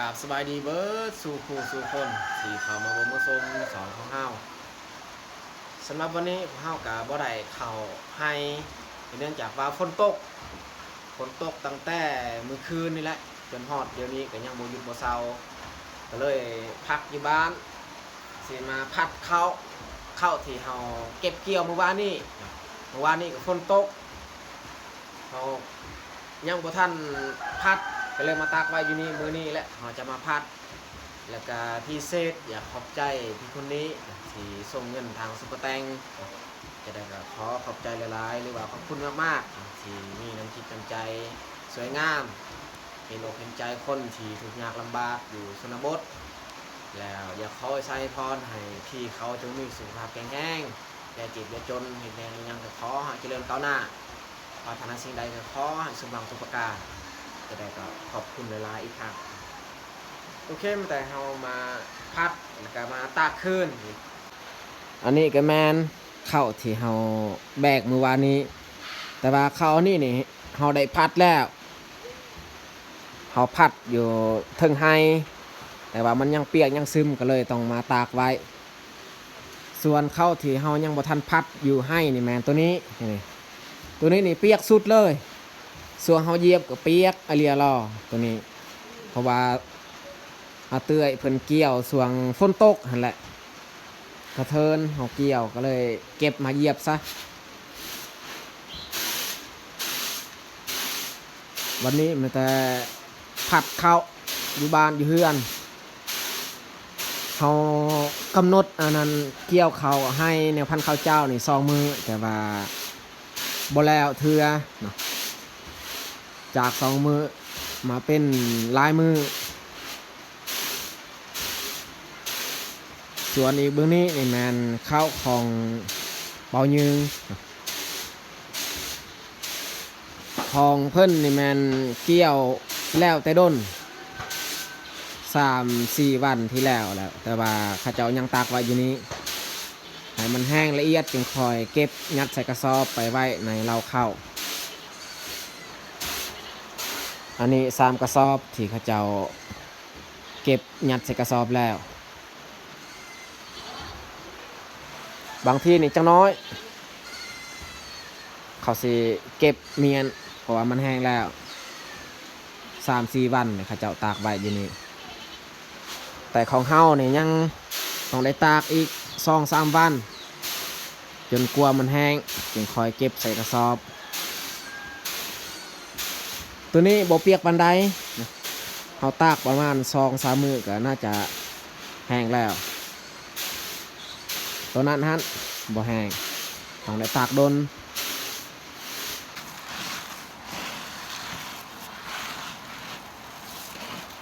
ກາບສະບາຍດີເບີດສູ່ຄູ່ສູ່ຄົນທີ່ເຂົ້າມາເບິ່ງມາຊົມຊ່ອງຂອງເຮົາ. ສຳລັບວັນນີ້ພວກເຮົາກະບໍ່ໄດ້ເຂົ້າໄຮ່ ເນື່ອງຈາກວ່າຝົນຕົກ, ຝົນຕົກຕັ້ງແຕ່ມື້ຄືນນີ້ແຫຼະ ຈົນຮອດດຽວນີ້ກະຍັງບໍ່ຢຸດບໍ່ເຊົາ, ກະເລີຍພັກຢູ່ບ້ານ ຊິມາພັດເຂົ້າ, ເຂົ້າທີ່ເຮົາເກັບກ່ຽວມື້ວານນີ້. ມື້ວານນີ້ກະຝົນຕົກ ເຮົາຍັງບໍ່ທັນພັດ ກະເລີຍມາຕາກໄວ້ຢູ່ນີ້. ມື້ນີ້ແຫຼະເຮົາຈະມາພັດ ແລ້ວກະພິເສດຢາກຂອບໃຈພີ່ຄົນນີ້ທີ່ສົ່ງເງິນທາງຊຸບເປີແຕັງ. ຈະໄດ້ກະຂໍຂອບໃຈຫຼາຍໆ ຫຼືວ່າຂອບຄຸນມາກໆ ທີ່ມີນ້ຳຈິດນ້ຳໃຈຊ່ວຍງາມ ເຫັນອົກເຫັນໃຈຄົນທີ່ທຸກຍາກລຳບາກຢູ່ຊົນນະບົດ. ແລ້ວຢາກຂໍອວຍໄຊພອນໃຫ້ພີ່ເຂົາຈົ່ງມີສຸຂະພາບແຂງແຮງ ຢ່າເຈັບຢ່າຈົນ, ເຮັດແນວຫຍັງກະຂໍໃຫ້ຈະເລີນກ້າວໜ້າ, ປາດຖະໜາສິ່ງໃດກະຂໍໃຫ້ສົມຫວັງທຸກປະການ. ຈະໄດ້ກະຂອບຄຸນຫຼາຍໆອີກຄັ້ງ. ໂອເຄ ມາແຕ່ເຮົາມາພັດ ແລ້ວກະມາຕາກຄືນ. ອັນນີ້ກະແມ່ນເຂົ້າທີ່ເຮົາແບກມື້ວານນີ້, ແຕ່ວ່າເຂົ້າອັນນີ້ນີ້ເຮົາໄດ້ພັດແລ້ວ. ເຮົາພັດຢູ່ເທິງໄຮ່ ແຕ່ວ່າມັນຍັງປຽກຍັງຊຶມ ກະເລີຍຕ້ອງມາຕາກໄວ້. ສ່ວນເຂົ້າທີ່ເຮົາຍັງບໍ່ທັນພັດຢູ່ໄຮ່ນີ້ແມ່ນໂຕນີ້, ນີ້ ໂຕນີ້ນີ້ປຽກສຸດເລີຍ. ຊ່ວງເຮົາຢຽບກະປຽກອາເລຍລໍໂຕນີ້ ເພາະວ່າອາເອື້ອຍເພິ່ນກ່ຽວຊ່ວງຝົນຕົກຫັ້ນແຫຼະ. ກະເທີນເຮົາກ່ຽວ ກະເລີຍເກັບມາຢຽບຊະ. ວັນນີ້ມາແຕ່ພັດເຂົ້າຢູ່ບ້ານຢູ່ເຮືອນ. ເຮົາກຳນົດອັນນັ້ນກ່ຽວເຂົ້າໄຮ່ແນວພັນເຂົ້າເຈົ້ານີ້ສອງມື້ ແຕ່ວ່າບໍ່ແລ້ວເທື່ອເນາະ, ຈາກສອງມື້ມາເປັນຫຼາຍມື້. ສ່ວນອີກເບື້ອງນີ້ນີ້ແມ່ນເຂົ້າຂອງເປົາຍືງ. ຂອງເພິ່ນນີ້ແມ່ນກ່ຽວແລ້ວແຕ່ດົນ ສາມສີ່ວັນທີ່ແລ້ວແລ້ວ, ແຕ່ວ່າເຂົາເຈົ້າຍັງຕາກໄວ້ຢູ່ນີ້ ໃຫ້ມັນແຫ້ງລະອຽດ ຈຶ່ງຄ່ອຍເກັບຍັດໃສ່ກະສອບໄປໄວ້ໃນເລົາເຂົ້າ. ອັນນີ້ສາມກະສອບທີ່ເຂົາເຈົ້າເກັບຍັດໃສ່ກະສອບແລ້ວ. ບາງທີນີ້ຈັກໜ້ອຍ ເຂົາຊິເກັບມ້ຽນ ເພາະວ່າມັນແຫ້ງແລ້ວ. ສາມສີ່ວັນເຂົາເຈົ້າຕາກໄວ້ຢູ່ນີ້, ແຕ່ຂອງເຮົານີ້ຍັງຕ້ອງໄດ້ຕາກອີກສອງສາມວັນ ຈົນກວ່າມັນແຫ້ງ ຈຶ່ງຄ່ອຍເກັບໃສ່ກະສອບ. ໂຕນີ້ບໍ່ປຽກປານໃດ, ເຮົາຕາກປະມານສອງສາມມື້ກະໜ້າຈະແຫ້ງແລ້ວ. ໂຕນັ້ນຫັ້ນບໍ່ແຫ້ງ, ຕ້ອງໄດ້ຕາກດົນ.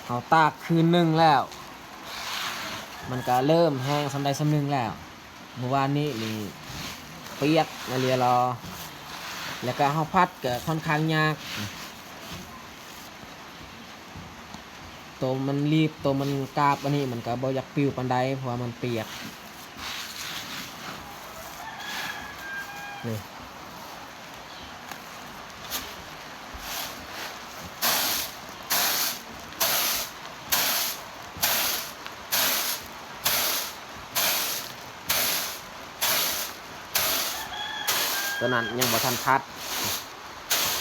ເຮົາຕາກຄືນໜຶ່ງແລ້ວ ມັນກະເລີ່ມແຫ້ງສ່ຳໃດສ່ຳໜຶ່ງແລ້ວ. ມື້ວານນີ້ນີ້ປຽກອາເລຍລໍ ແລ້ວກະເຮົາພັດກະຂ້ອນຂ້າງຍາກ. ໂຕມັນລີບ ໂຕມັນກາບອັນນີ້ມັນກະບໍ່ຢາກປິວປານໃດ ເພາະວ່າມັນປຽກ. ນີ້ ໂຕນັ້ນຍັງບໍ່ທັນພັດ.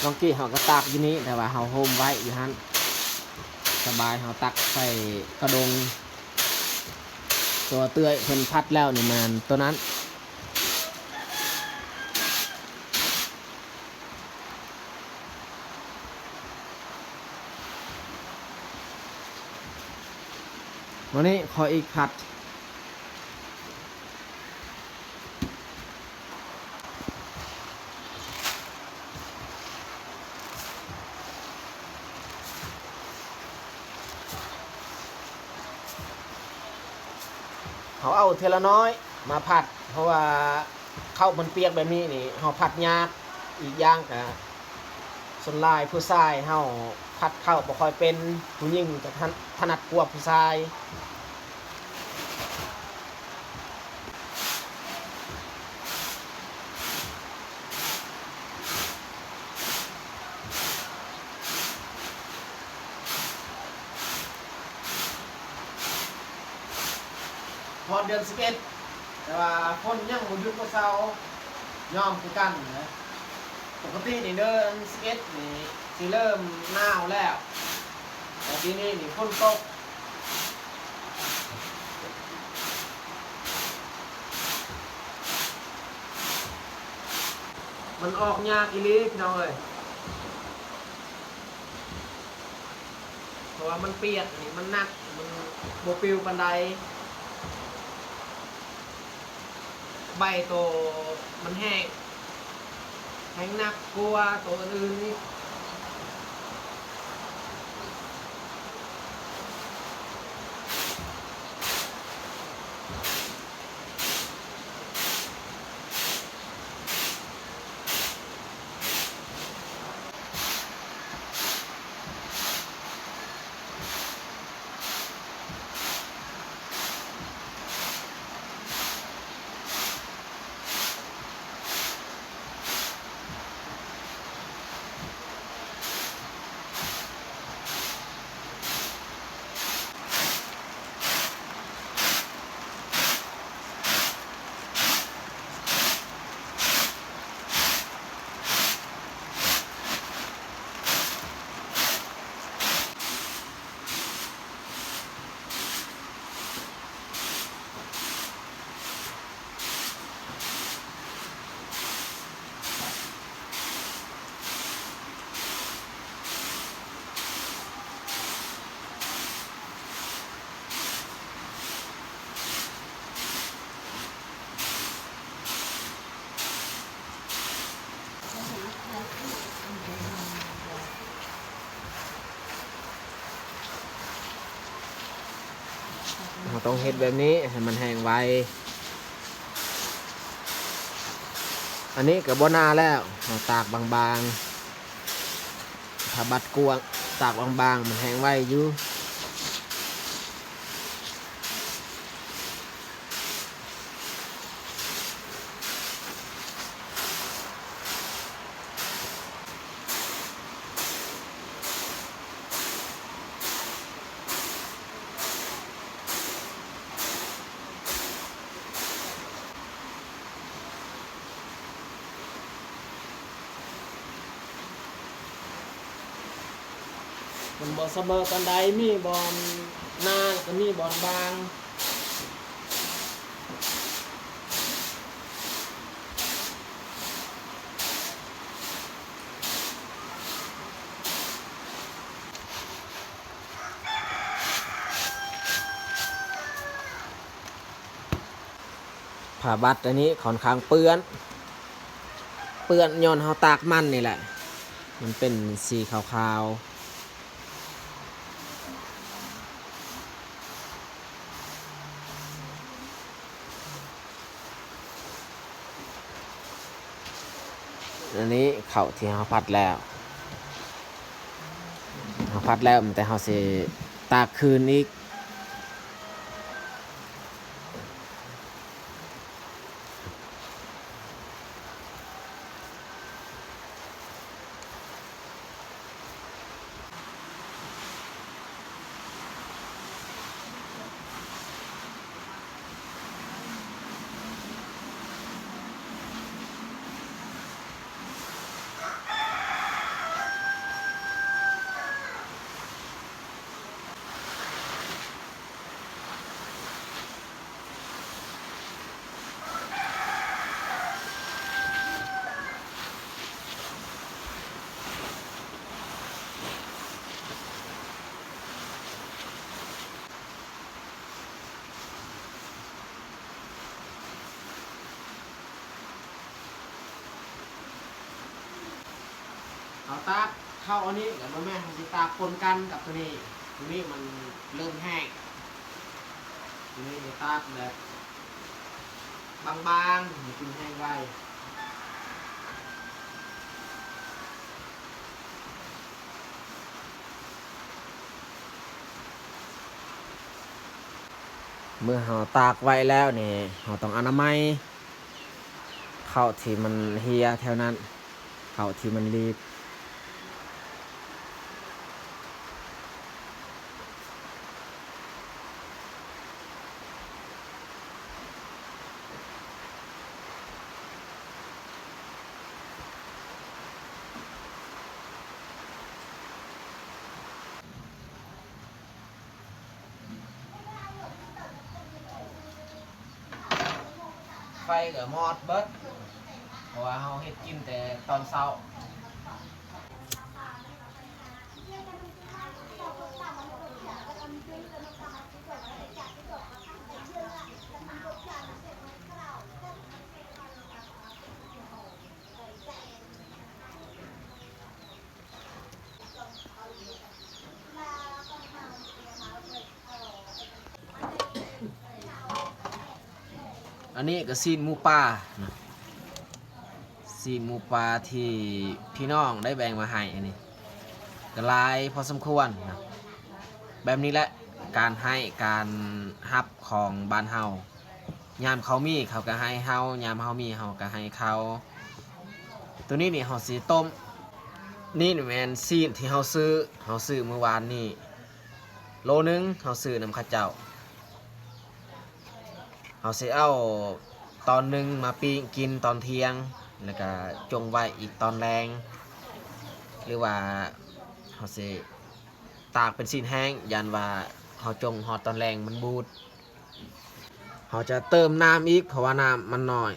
ບາງທີເຮົາກະຕາກຢູ່ນີ້ ແຕ່ວ່າເຮົາໂຮມໄວ້ຢູ່ຫັ້ນ ສະບາຍ. ເຮົາຕັກໃສ່ກະດົງ. ໂຕເອື້ອຍເພິ່ນພັດແລ້ວນີ້ແມ່ນໂຕນັ້ນ. ມື້ນີ້ຂໍອີກພັດ. ເຮົາເອົາເທື່ອລະນ້ອຍມາພັດ ເພາະວ່າເຂົ້າມັນປຽກແບບນີ້ນີ້ ເຮົາພັດຍາກ. ອີກຢ່າງກະ ສ່ວນຫຼາຍຜູ້ຊາຍເຮົາພັດເຂົ້າບໍ່ຄ່ອຍເປັນ, ຜູ້ຍິງຈະຖະ ຖະໜັດກວ່າຜູ້ຊາຍ. ຮອດເດືອນສິບເອັດ ແຕ່ວ່າຝົນຍັງບໍ່ຢຸດບໍ່ເຊົາ ຍອມຄືກັນນະ. ປົກກະຕິນີ້ເດືອນສິບເອັດນີ້ຊິເລີ່ມໜາວແລ້ວ ແຕ່ປີນີ້ນີ້ຝົນຕົກ ມັນອອກຍາກອີ່ຫຼີພີ່ນ້ອງເອີຍ. ເພາະວ່າມັນປຽກ ອັນນີ້ມັນໜັກ ມັນບໍ່ປິວປານໃດ ໃບໂຕມັນແຫ້ງ ແຫ້ງໜັກກວ່າໂຕອື່ນໆອີກ. ເຮົາຕ້ອງເຮັດແບບນີ້ໃຫ້ມັນແຫ້ງໄວ. ອັນນີ້ກໍບໍ່ໜາແລ້ວ ເຮົາຕາກບາງໆ ຜ້າບັດກວ້າງ ຕາກບາງໆ ມັນແຫ້ງໄວຢູ່. ມັນບໍ່ສະເໝີປານໃດ ມີບ່ອນໜາ ແລ້ວກໍມີບ່ອນບາງ. ຜ້າບັດອັນນີ້ຂ້ອນຂ້າງເປື້ອນ ເປື້ອນຍ້ອນເຮົາຕາກມັນນີ້ແຫຼະ ມັນເປັນສີຂາວໆ. ອັນນີ້ເຂົ້າທີ່ເຮົາພັດແລ້ວ ເຮົາພັດແລ້ວ ແຕ່ເຮົາຊິຕາກຄືນອີກ. ເຮົາຕາກເຂົ້າອັນນີ້ ແລ້ວບໍ່ແມ່ນເຮົາຊິຕາກປົນກັນກັບໂຕນີ້ ໂຕນີ້ມັນເລີ່ມແຫ້ງ ໂຕນີ້ຕາກແບບ ບາງໆ ໃຫ້ມັນແຫ້ງໄວ. ເມື່ອເຮົາຕາກໄວ້ແລ້ວນີ້ ເຮົາຕ້ອງອະນາໄມເຂົ້າທີ່ມັນເຫ່ຍແຖວນັ້ນ. ເຂົ້າທີ່ມັນລີບ. ໄຟກໍມອດເບິດ ເພາະວ່າເຮົາເຮັດກິນແຕ່ຕອນເຊົ້າ. ອັນນີ້ກໍຊີ້ນໝູປ່ານະ, ຊີ້ນໝູປ່າທີ່ພີ່ນ້ອງໄດ້ແບ່ງມາໃຫ້ ອັນນີ້ກໍຫຼາຍພໍສົມຄວນນະ. ແບບນີ້ແຫຼະ ການໃຫ້ການຮັບຂອງບ້ານເຮົາ. ຍາມເຂົາມີເຂົາກໍໃຫ້ເຮົາ, ຍາມເຮົາມີເຮົາກໍໃຫ້ເຂົາ. ໂຕນີ້ນີ້ເຮົາຊິຕົ້ມ. ນີ້ແມ່ນຊີ້ນທີ່ເຮົາຊື້, ເຮົາຊື້ມື້ວານນີ້ໂລໜຶ່ງ, ເຮົາຊື້ນຳເຂົາເຈົ້າ. ເຮົາຊິເອົາຕອນໜຶ່ງມາປີ້ງກິນຕອນທ່ຽງ ແລ້ວກະຈົ່ງໄວ້ອີກຕອນແລງ ຫຼືວ່າເຮົາຊິຕາກເປັນຊີ້ນແຫ້ງ, ຢ້ານວ່າເຮົາຈົ່ງຮອດຕອນແລງມັນບູດ. ເຮົາຈະເຕີມນ້ຳອີກ ເພາະວ່ານ້ຳມັນໜ້ອຍ.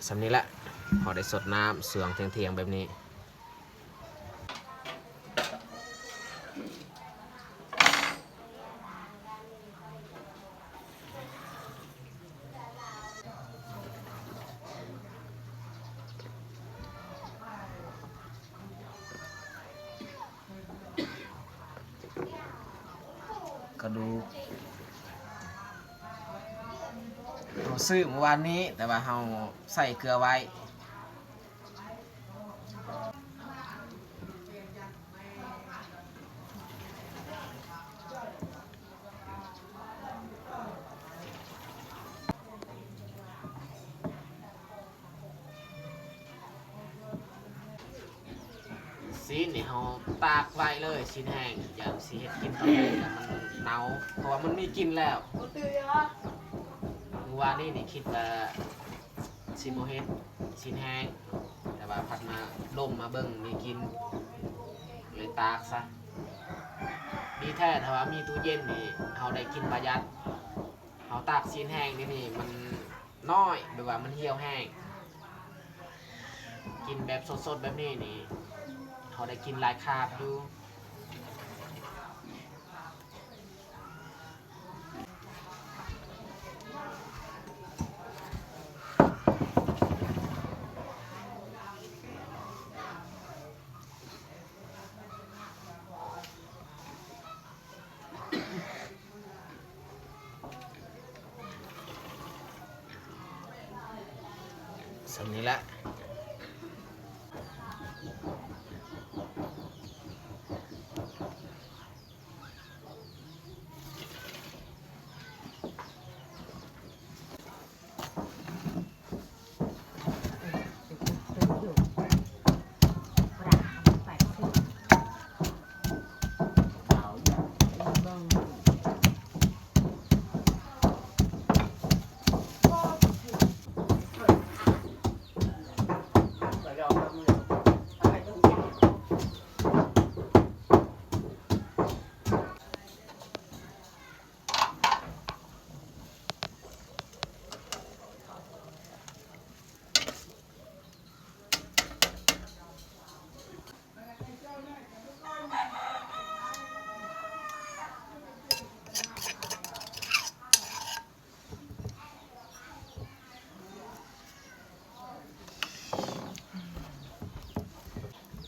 ສ່ຳນີ້ແຫຼະ ເຮົາໄດ້ຊົດນ້ຳຊ່ວງທ່ຽງໆແບບນີ້. ກະດູກ ເຮົາຊື້ມື້ວານນີ້ ແຕ່ວ່າເຮົາໃສ່ເກືອໄວ້. ຊີ້ນນີ້ເຮົາຕາກໄວ້ເລີຍ, ຊີ້ນແຫ້ງ ຢ້ານຊິເຮັດກິນຕອນແລງແລ້ວມັນເນົ່າ ເພາະວ່າມັນມີກິ່ນແລ້ວ. ມື້ວານນີ້ນີ້ຄິດວ່າ ຊິບໍ່ເຮັດຊີ້ນແຫ້ງ ແຕ່ວ່າພັດມາລົມມາເບິ່ງມີກິ່ນ ເລີຍຕາກຊະ. ດີແທ້ຖ້າວ່າມີຕູ້ເຢັນນີ້ ເຮົາໄດ້ກິນປະຢັດ. ເຮົາຕາກຊີ້ນແຫ້ງດຽວນີ້ມັນນ້ອຍ ແບບວ່າມັນຫ່ຽວແຫ້ງ. ກິນແບບສົດໆແບບນີ້ນີ້ ເຮົາໄດ້ກິນຫຼາຍຄາບຢູ່. ສ່ຳນີ້ລະ.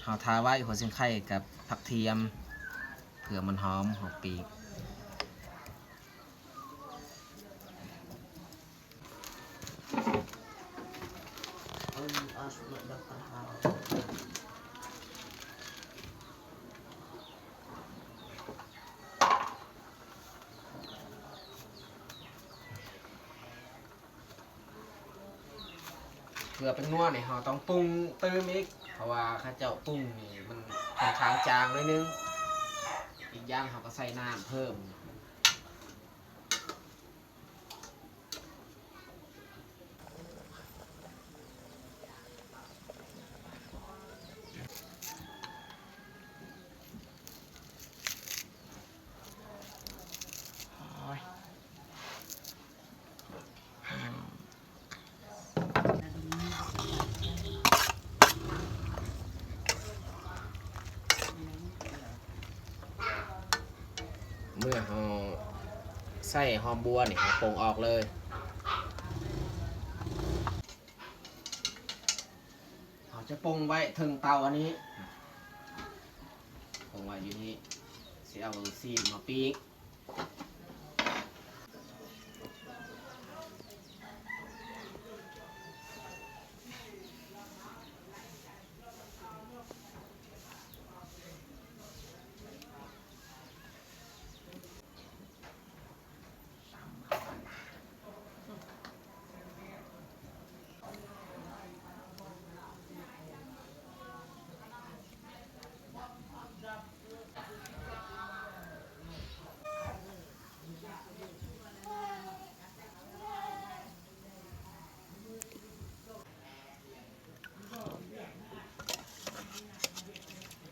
ເຮົາຖ້າໄວ້ຫົວຊິງໄຄກັບຜັກທຽມ ເພື່ອມັນຫອມ ເຮົາປີ້ງ. ເພື່ອແປ້ງນົວນີ້ ເຮົາຕ້ອງປຸງຕື່ມອີກ ເພາະວ່າເຂົາເຈົ້າປຸງນີ້ມັນຄ່ອນຂ້າງຈາງໜ້ອຍໜຶ່ງ. ອີກຢ່າງເຮົາກໍໃສ່ນ້ຳເພີ່ມ. ໂອ້ຍ ໃສ່ຫອມບົວນີ້ ເຮົາປົງອອກເລີຍ. ເຮົາຈະປົງໄວ້ເທິງເຕົາອັນນີ້ ປົງໄວ້ຢູ່ນີ້ ຊິເອົາຊີ້ນມາປີ້ງ.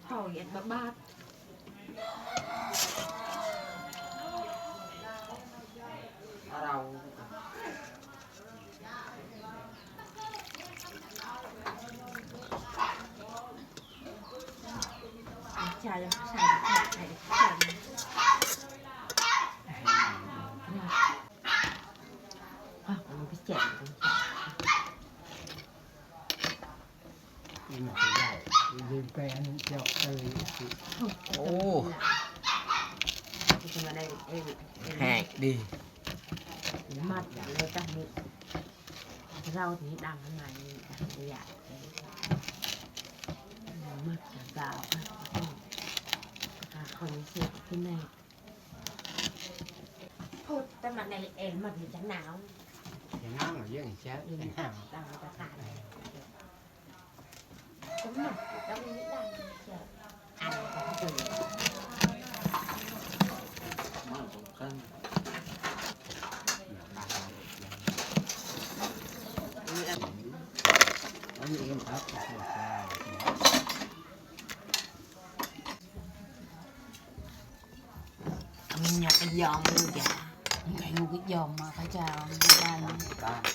ເຂົາເຮັດບາບໂອ້ ແຮງດີ ມັດເລີຍ ເຮົາຊິດັງໃຫ້ມັນ ມັດກະກາວ ກາຄົນເສຍກິນແນ່. ພຸດແຕ່ມັນໃນເອັນມັນມີຈັກໜາວ ໜາວ ເຢັນແຊບ ໜາວ ຕາມຕະການ ເອີ ກໍມັນຕ້ອງມີດັງແຊບ ອັນກໍຄື ມັນສຳຄັນ ອັນນີ້ເອງຄັບ. ມັນຍັງກະຍອມຢູ່ຈ້ະ ມັນກະຢູ່ກະຍອມມາຂະເຈົ້າ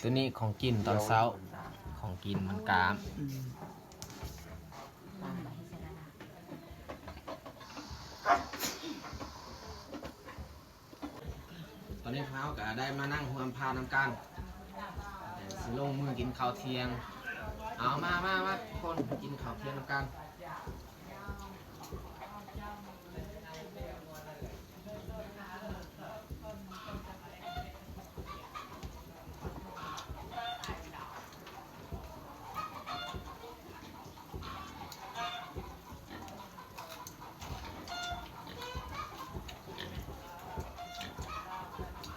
ໂຕນີ້ຂອງກິນຕອນເຊົ້າ ຂອງກິນມັນກາມ ອືມ. ຕອນນີ້ພວກເຮົາກະໄດ້ມານັ່ງຮ່ວມພານຳກັນ ແຕ່ຊິລົງມືກິນເຂົ້າທ່ຽງ ເອົາ ມາ ມາ ມາ ທຸກຄົນ ກິນເຂົ້າທ່ຽງນຳກັນ.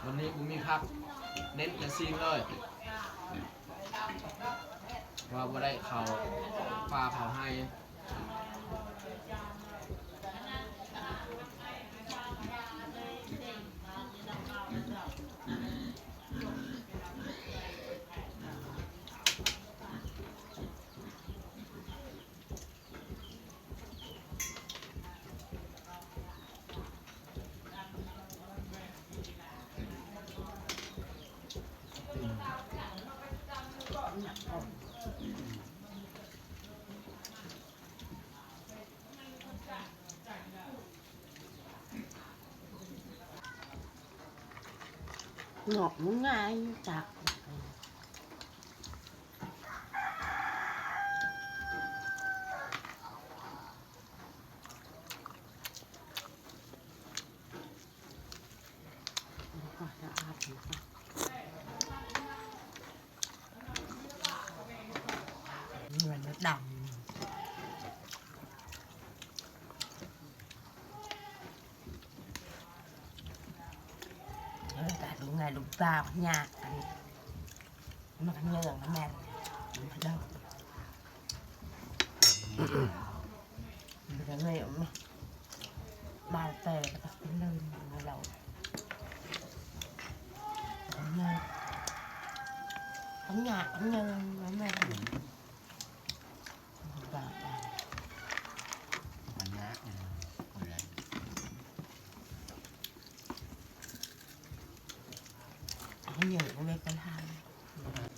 ວັນນີ້ບໍ່ມີຜັກ ເນັ້ນແຕ່ຊີ້ນເລີຍ ເພາະວ່າບໍ່ໄດ້ເຂົ້າປ່າເຂົ້າໄຮ່. ເນາະ ມັນງ່າຍຈັກ ເງິນດຳ. ເອີ ກະລູກໃຫຍ່ລູກສາວຍາກ ອັນນີ້ມັນກະເຍີງນຳແມ່ນ ມັນກະເລີຍ ມັນກະເລີຍ ບາງແຕ່ກະຕັກເລີຍ ເຮົາ ຍາກ ຍາກ ເຍີງນຳແມ່ນ. ມັນຍາກ ມັນເລີຍ ມັນເລີຍໄປທາງ ອືມ.